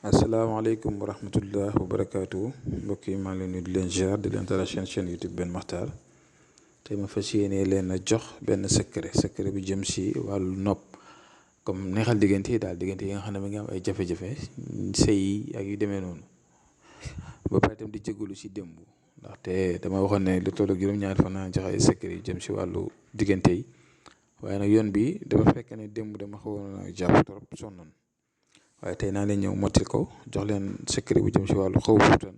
asalaamaaleykum wa rahmatullah wa barakaatu mbokk yi maa ngi leen nuyu di leen ziar di leen dara chaîne YouTube Ben Makhtar tey ma fas yéene leen a jox benn secret bi jëm si wàllu nopp comme neexal diggante yi daal diggante yi nga xam ne mi ngi am ay jafe-jafe sëy ak yu demee noonu ba pare itam di jégalu si démb ndaxte dama waxoon ne lu toll ak juróom-ñaari fan naa jox ay secret yi jëm si wàllu diggante yi waaye nag yoon bi dafa fekk ne démb dama xawoon a jàpp trop sonnoon. waaye tey naa leen ñëw mottil ko jox leen secret bu jëm si wàllu xaw fuutan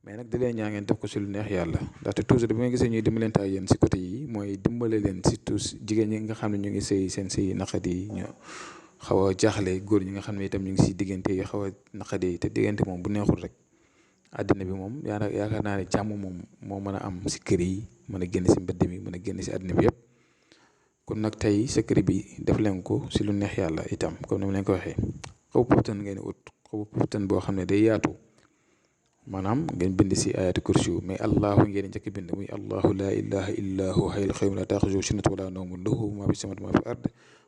mais nag di leen ñaa ngeen def ko si lu neex yàlla ndaxte toujours bi nga gisee ñuy dimbalante ak yéen si côté yi mooy dimbale leen surtout jigéen ñi nga xam ne ñu ngi sëy seen sëy naqadi yi ñu xaw a jaaxle góor ñi nga xam ne itam ñu ngi si diggante yi xaw a naqadi yi te diggante moom bu neexul rek àddina bi moom yaakaar naa ne jàmm moom moo mën a am si kër yi mën a génn si mbedd mi mën a génn si àddina bi yëpp kon nag tey secret bi def leen ko si lu neex yàlla itam comme ni ma leen ko waxee xaw puftan ngeen ut xaw puftan boo xam ne day yaatu maanaam ngeen bind si ayatu kursi mais allahu ngeen njëkk bind muy allahu laa ilaha illa hu hayyul qayyum laa taaxuzuhu sinatun wa laa nawmun lahu maa fi samaawaati wa maa fi ard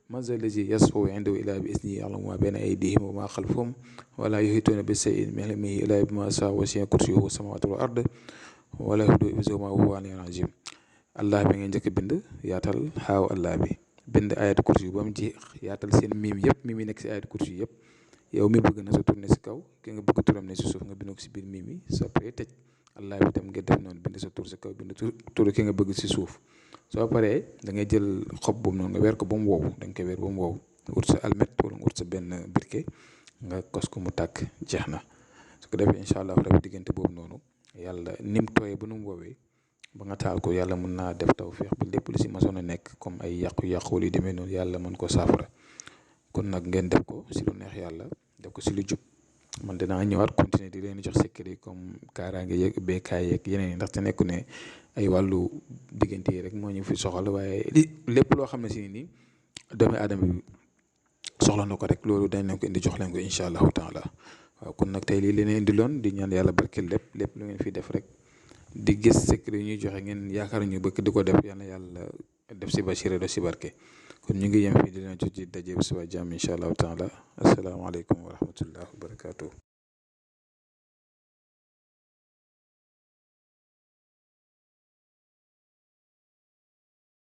man za llazi yashfa'u indahu illaa bi iznihi ya'lamu maa bayna aydihim wa maa xalfahum wa laa yuhiituuna bi shay'in min ilmihi illaa bimaa shaa'a wasi'a kursiyuhu samaawaati wal ard wa laa yahuuduhu hifzuhumaa wa huwa al-'aliyyul 'aziim allah bi ngeen njëkk bind yaatal xaaw allah bi bind ayatu kursi ba mu jeex yaatal seen miim yëpp miim yi nekk si ayatu kursi yëpp yow mi bëgg na sa tur ne si kaw ki nga bëgg turam ne si suuf nga bind ko si biir miim yi soo paree tëj allah bi tam nga def noonu bind sa tur si kaw bind tur ki nga bëgg si suuf soo paree da ngay jël xob boobu noonu nga weer ko ba mu wow da nga koy weer ba mu wow ut sa almet wala nga ut sa benn briquet nga kos ko mu tàkk jeex na su ko defee incha allah rabi diggante boobu noonu yàlla nim tooyee ba nu mu woowee ba nga taal ko yàlla mën naa def tawfeex ba lépp lu si masoon a nekk comme ay yàqu-yàqu wala yu demee noonu yàlla mën ko saafara kon nag ngeen def ko si lu neex yàlla def ko si lu jub man dinaa ñëwaat continuer di leen jox secret yi comme kaaraange yeeg ubbeekaay yeeg yeneen yi ndaxte nekku ne ay wàllu diggante yi rek moo ñu fi soxal waaye lépp loo xam ne si nii doomi aadama bi soxla na ko rek loolu dañ leen ko indi jox leen ko incha allahu taala waaw kon nag tey lii leen indi loon di ñaan yàlla barkeel lépp lu ngeen fi def rek di gis secret yi ñuy joxe ngeen yaakaar ñu bëgg di ko def yàlla def si bachira do si barke kon ñu ngi yem fii di leen jot ci daje bu suba jàmm incha allahu taala asalaamaaleykum wa rahmatullah wa barakaatu.